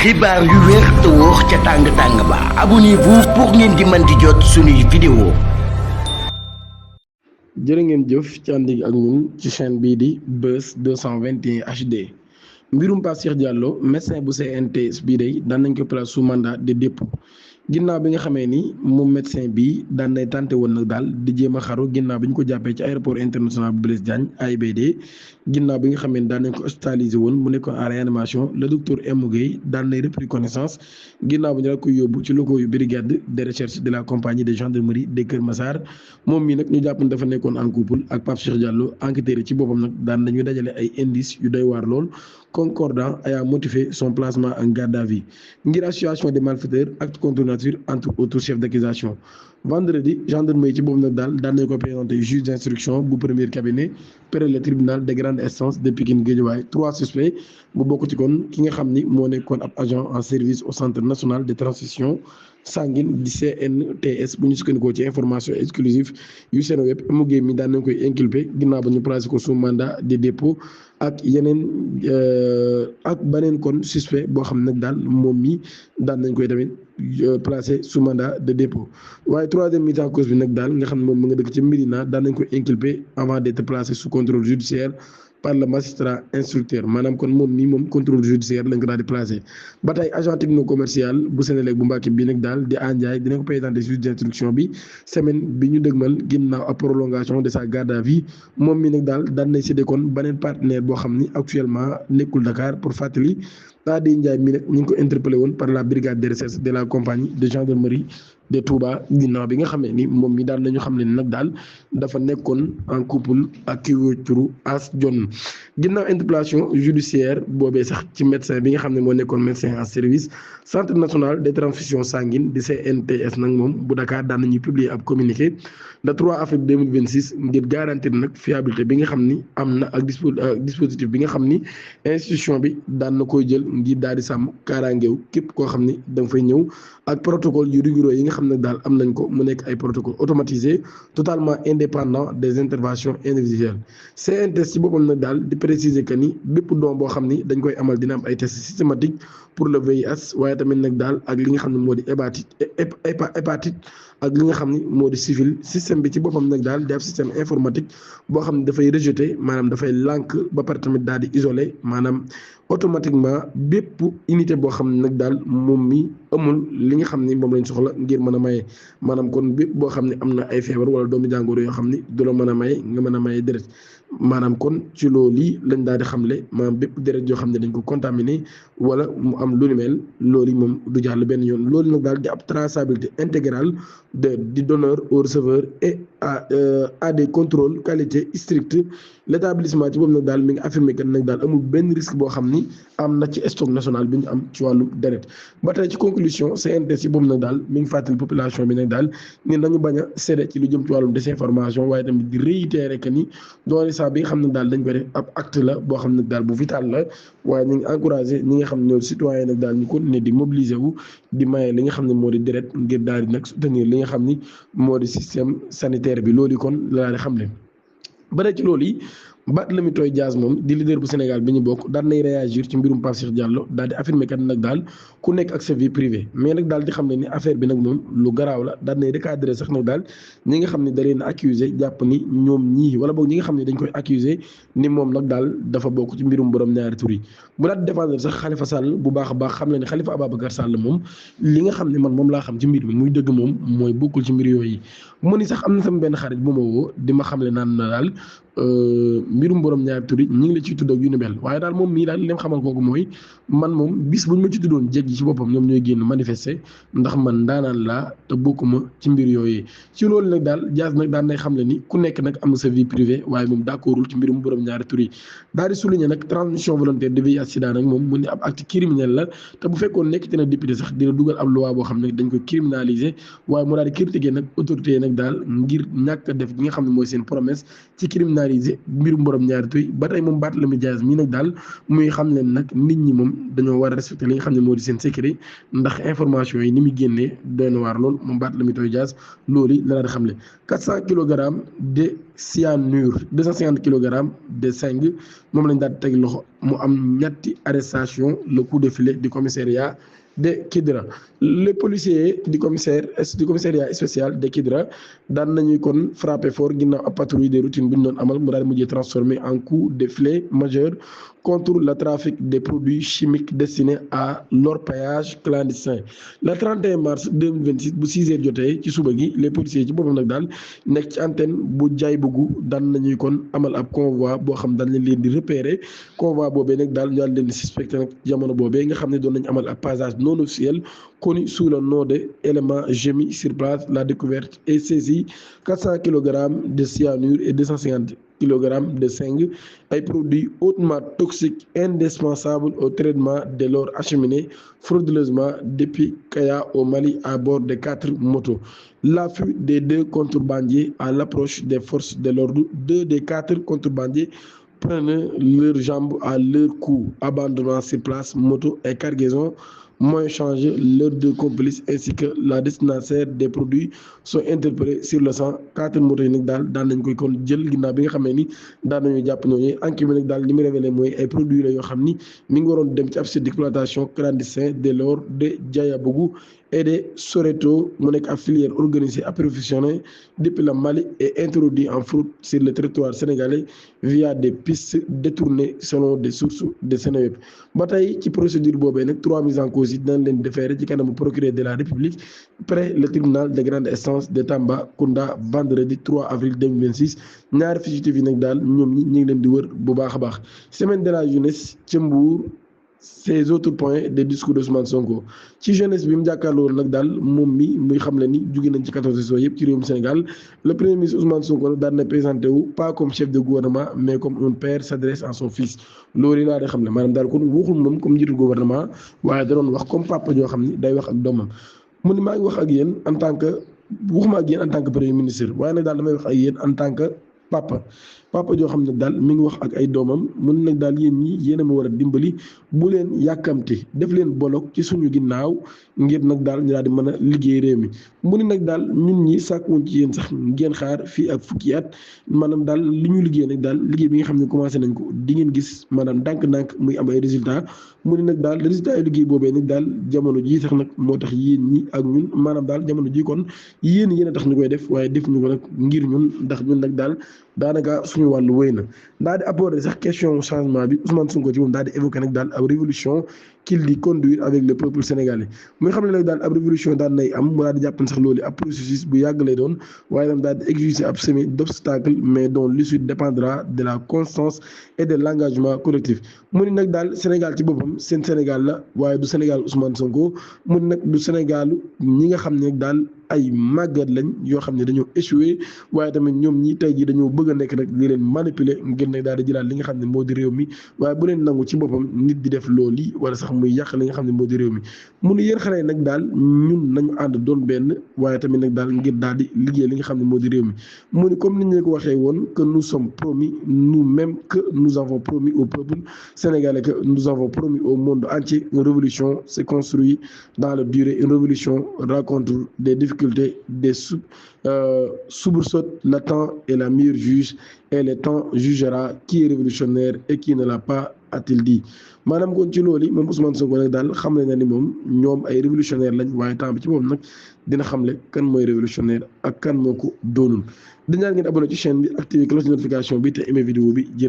xibaar yu wér te wóor ca tàng-tàng ba abonnez-vous pour ngeen di mën di jot suñuy vidéo. jërë ngeen jëf ci ànd ak ñun ci chaîne bii di Buzz 221 HD mbirum Pape Cheikh Diallo médecin bu CNTS bii day daan nañ ko place sous mandat de dépôt ginnaaw bi nga xamee ni moom médecin bi daan nay tenté woon nag daal di jéem a xaru ginnaaw bi ñu ko jàppee ci aéroport international bu Blaise Diagne AIBD ginnaaw bi nga xamee ni daan nañ ko hospitalisé woon mu nekkoon en réanimation le docteur M Gueye daan nay repris connaissance ginnaaw bi ñu la koy yóbbu ci locaux yu brigade de recherche de la compagnie de gendarmerie de Kër Massar moom mii nag ñu jàpp ne dafa nekkoon en couple ak Pape Cheikh Diallo enquêteurs yi ci boppam nag daan nañu dajale ay indices yu doy waar lool concordant ayant motivé son placement en garde à vue ngir association des malfaiteurs acte contre nature entre autres chefs d'accusation vendredi gendarmerie ci boobu nag daan nañ ko présenté juge d'instruction bu premier cabinet près le tribunal de grande instance de Pikine Guédiawaye 3 suspects bu bokk ci kon ki nga xam ni moo nekkoon ab agent en service au centre national de transfusion sanguine di CNTS bu ñu sukkandikoo ci information exclusive yu Seneweb mu géey mi daan nañ koy inculpé ginnaaw ba ñu placé ko sous mandat de dépôt ak yeneen ak beneen kon suspect boo xam nag daal moom mi daan nañ koy tamit placé sous mandat de dépôt waaye troisième mise en cause bi nag daal nga xam ne moom mu nga dëkk ci Médina daan nañ koy inculpé avant d'être placé sous contrôle judiciaire par le magistrat instructeur maanaam kon moom mii moom contrôle judiciaire lañ ko daal di placé ba tey agent technico commercial bu Senelec bu Mbàkke bii nag daal di Andiaye dina ko présenté juge d'instruction bi semaine bi ñu dëgmal ginnaaw ak prolongation de sa garde à vue moom mii nag daal daan nañ séddee kon beneen partenaire boo xam ni actuellement nekkul Dakar pour fàttali Adi Ndiaye mii nag ñu ngi ko interpellé woon par la brigade de recherche de la compagnie de gendarmerie de Touba ginnaaw bi nga xamee ni moom mi daal nañu xam ne nag daal dafa nekkoon en couple ak ki wéy turu As John ginnaaw interpellation judiciaire boobee sax ci médecin bi nga xam ne moo nekkoon médecin en service centre national de transfusion sanguine di CNTS nag moom bu Dakar daan nañuy publier ab communiqué le 3 avril 2026 ngir garantir nag fiabilité bi nga xam ni am na ak dispositif bi nga xam ni institution bi daan na koy jël ngir daal di sàmm kaaraangeew képp koo xam ni da nga fay ñëw ak protocole yu rigoureux yi nga xam ne daal am nañ ko mu nekk ay protocole automatisé totalement indépendant des interventions individuelles CNTS ci boppam nag daal di préciser que ni bépp doom boo xam ni dañ koy amal dina am ay tests systématiques pour le VIH waaye tamit nag daal ak li nga xam ne moo di hépatite ak li nga xam ni moo di syphilis système bi ci boppam nag daal di ab système informatique boo xam ne dafay rejeter maanaam dafay lànk ba pare tamit daal di isoler maanaam automatiquement bépp unité boo xam ne nag daal moom mi amul li nga xam ni moom lañ soxla ngir mën a maye maanaam kon bépp boo xam ne am na ay feebar wala doomu jàngoro yoo xam ni du la mën a maye nga mën a maye deret maanaam kon ci loolu yi lañ daal di xamle maanaam bépp deret yoo xam ne dañ ko contaminé wala mu am lu ni mel loolu yi moom du jàll benn yoon loolu nag daal di ab traçabilité intégrale du donneur au receveur et à des contrôles qualité stricte l'établissement ci boobu nag daal mi ngi affirmé que nag daal amul benn risque boo xam ni am na ci stock national bi ñu am ci wàllu deret ba tey ci conclusion CNTS ci boobu nag daal mi ngi fàttali population bi nag daal ni nañu bañ a séddee ci lu jëm ci wàllum désinformation waaye tamit di réitérer que ni doole saa bi nga xam ne daal dañ ko def ab acte la boo xam ne daal bu vital la waaye ñu ngi encouragé ñi nga xam ne ñoo citoyen nag daal ñu continuer di mobiliser wu di maye li nga xam ne moo di deret ngir daal di nag soutenir li nga xam ni moo di système sanitaire bi loolu kon la daal di xam ne ba ci loolu yi Barthélémy Toye Dias moom di leader bu Sénégal bi ñu bokk daan nay réagir ci mbirum Pape Cheikh Diallo daal di affirmer kat nag daal ku nekk ak sa vie privée mais nag daal di xam ne ni affaire bi nag moom lu garaaw la daan nay recadrer sax nag daal ñi nga xam ne da leen accusé jàpp ni ñoom ñii wala boog ñi nga xam ne dañ koy accusé ni moom nag daal dafa bokk ci mbirum borom ñaari tur yi mu daal di défendre sax Khalifa Sall bu baax a baax xam ne ni Khalifa Ababacar Sall moom li nga xam ne man moom laa xam ci mbir mi muy dëgg moom mooy bokkul ci mbir yooyu mu ni sax am na sama benn xarit bu ma woo di ma xam le naan na daal mbirum borom ñaari tur yi ñu ngi la ciy tudd ak yu ni mel waaye daal moom mii daal li leen xamal kooku mooy man moom bis buñ ma ci tuddoon jéggi ci boppam ñoom ñooy génn manifester ndax man daanaan laa te bokkuma ci mbir yooyu ci loolu nag daal Dias nag daan nay xam le ni ku nekk nag am na sa vie privée waaye moom d'accordul ci mbirum borom ñaari tur yi daal di souligner nag transmission volontaire de VIH sida nag moom mu ne ab acte criminel la te bu fekkoon nekk te na député sax dina dugal ab loi boo xam ne dañ koy criminaliser waaye mu daal di critiquer nag autorité yi nag daal ngir ñàkk a def gi nga xam ne mooy seen promesse ci criminal criminaliser mbirum borom ñaari tur yi ba tey moom Barthélémy Dias mii nag daal muy xam leen nag nit ñi moom dañoo war a respecter li nga xam ne moo di seen secret ndax information yi ni muy génnee doy na waar lool moom Barthélémy Dias loolu la daal di xamle 400 kilogrammes de cyanure 250 kilogrammes de zinc moom lañ daal di teg loxo mu am ñetti arrestation le coup de filet du commissariat de Kidira les policiers du commissariat spécial de Kidira daan nañuy kon frappé fort ginnaaw ab patrouille de routine bu ñu doon amal mu daal di mujjee transformé en coup de filet majeur contre le trafic des produits chimiques destinés à l'orpaillage clandestin le 31 mars 2026 bu 6h jotee ci suba gi les policiers ci boppam nag daal nekk ci antenne bu jaay bëggu daan nañuy kon amal ab convoi boo xam dañ leen di repérer convoi boobee nag daal ñu daal leen di suspecté nag jamono boobee nga xam ne doon nañu amal ab passage non officiel connu sous le nom de éléments gémis sur place la découverte et saisie 400 kilogrammes de cyanure et 250 kilogrammes de zinc ay produits hautement toxiques indispensables au traitement de l'or acheminé frauduleusement depuis Kaya au Mali à bord de 4 motos. L'affût des 2 contrebandiers à l'approche des forces de l'ordre, 2 des 4 contrebandiers prenaient leurs jambes à leur cou, abandonnant sur place moto et cargaison moins changé leurs 2 complices ainsi que la destinataire des produits sont interpellés sur le sang 4 motos yi nag daal daan nañ koy kon jël ginnaaw bi nga xamee ni daan nañu jàpp ñooñu enquête bi nag daal li mu révélé mooy ay produits la yoo xam ni mi ngi waroon dem ci ab site d'exploitation clandestin de l'or de Diayabougou et de Soreto mu nekk ab filière organisée et professionnelle depuis le Mali et introduit en fraude sur le territoire sénégalais via des pistes détournées selon des sources de Seneweb ba tey ci procédure boobee nag 3 mises en cause yi dinañ leen déférer ci kanamu procureur de la République près le tribunal de grande instance de Tambacounda vendredi 3 avril 2026 ñaari fugitifs yi nag daal ñoom ñi ngi leen di wër bu baax a baax semaine de la jeunesse ca Mbour ces autres points des discours d'Ousmane Sonko ci jeunesse bi mu jàkkaarloo nag daal moom mi muy xam le ni jóge nañ ci 14 soo yëpp ci réewum Sénégal le premier ministre Ousmane Sonko nag daan na présenté wu pas comme chef de gouvernement mais comme un père s'adresse à son fils loolu laa de xam ne maanaam daal kon waxul moom comme njiitu gouvernement waaye da doon wax comme papa joo xam ni day wax ak doomam mu ni maa ngi wax ak yéen en tant que waxuma ak yéen en tant que premier ministre waaye nag daal damay wax ak yéen en tant que papa joo xam ne daal mi ngi wax ak ay doomam mun nag daal yéen ñi yéen a ma war a dimbali bu leen yàkkamte def leen bolok ci suñu ginnaaw ngir nag daal ñu daal di mën a liggéey réew mi mu ni nag daal ñun ñi sàkkuwoon ci yéen sax ngeen xaar fii ak fukki at maanaam daal li ñu liggéey nag daal liggéey bi nga xam ne commencé nañ ko di ngeen gis maanaam ndànk-ndànk muy am ay résultats mu ni nag daal résultats yi liggéey boobee nag daal jamono jii sax nag moo tax yéen ñi ak ñun maanaam daal jamono jii kon yéen a tax ñu koy def waaye def ñu ko nag ngir ñun ndax ñun nag daal daanaka suñu wàllu wéy na daal di aborder sax question changement bi Ousmane Sonko ci moom daal di évoquer nag daal ab révolution qu'il dit conduire avec le peuple sénégalais muy xam ne nag daal ab révolution daal nay am mu daal di jàpp sax loolu ab processus bu yàgg lay doon waaye tam daal di exiger ab semé d'obstacles mais dont l'issue dépendra de la constance et de l'engagement collectif mu ni nag daal Sénégal ci boppam seen Sénégal la waaye du Sénégal Ousmane Sonko mu ni nag du Sénégal ñi nga xam ne nag daal ay màggat lañ yoo xam ne dañoo échoué waaye tamit ñoom ñi tey jii dañoo bëgg a nekk nag di leen manipuler ngir nag daal di jëlaat li nga xam ne moo di réew mi waaye bu leen nangu ci boppam nit di def loolu yi wala sax muy yàq li nga xam ne moo di réew mi mu ne yéen xale yi nag daal ñun nañu ànd doon benn waaye tamit nag daal ngir daal di liggéey li nga xam ne moo di réew mi mu ne comme ni ñu ko waxee woon que nous sommes promis nous-mêmes que nous avons promis au peuple sénégalais que nous avons promis au monde entier une révolution se construit dans la durée une révolution rencontre des difficultés des soubresauts le temps est la meilleure juge et le temps jugera qui est révolutionnaire et qui ne l'a pas a-t-il dit maanaam kon ci loolu moom Ousmane Sonko nag daal xamle na ni moom ñoom ay révolutionnaire lañ waaye temps bi ci moom nag dina xamle kan mooy révolutionnaire ak kan moo ko doonul di ñaan ngeen abonné ci chaîne bi activé cloche de notification bi te aimé vidéo bi jërë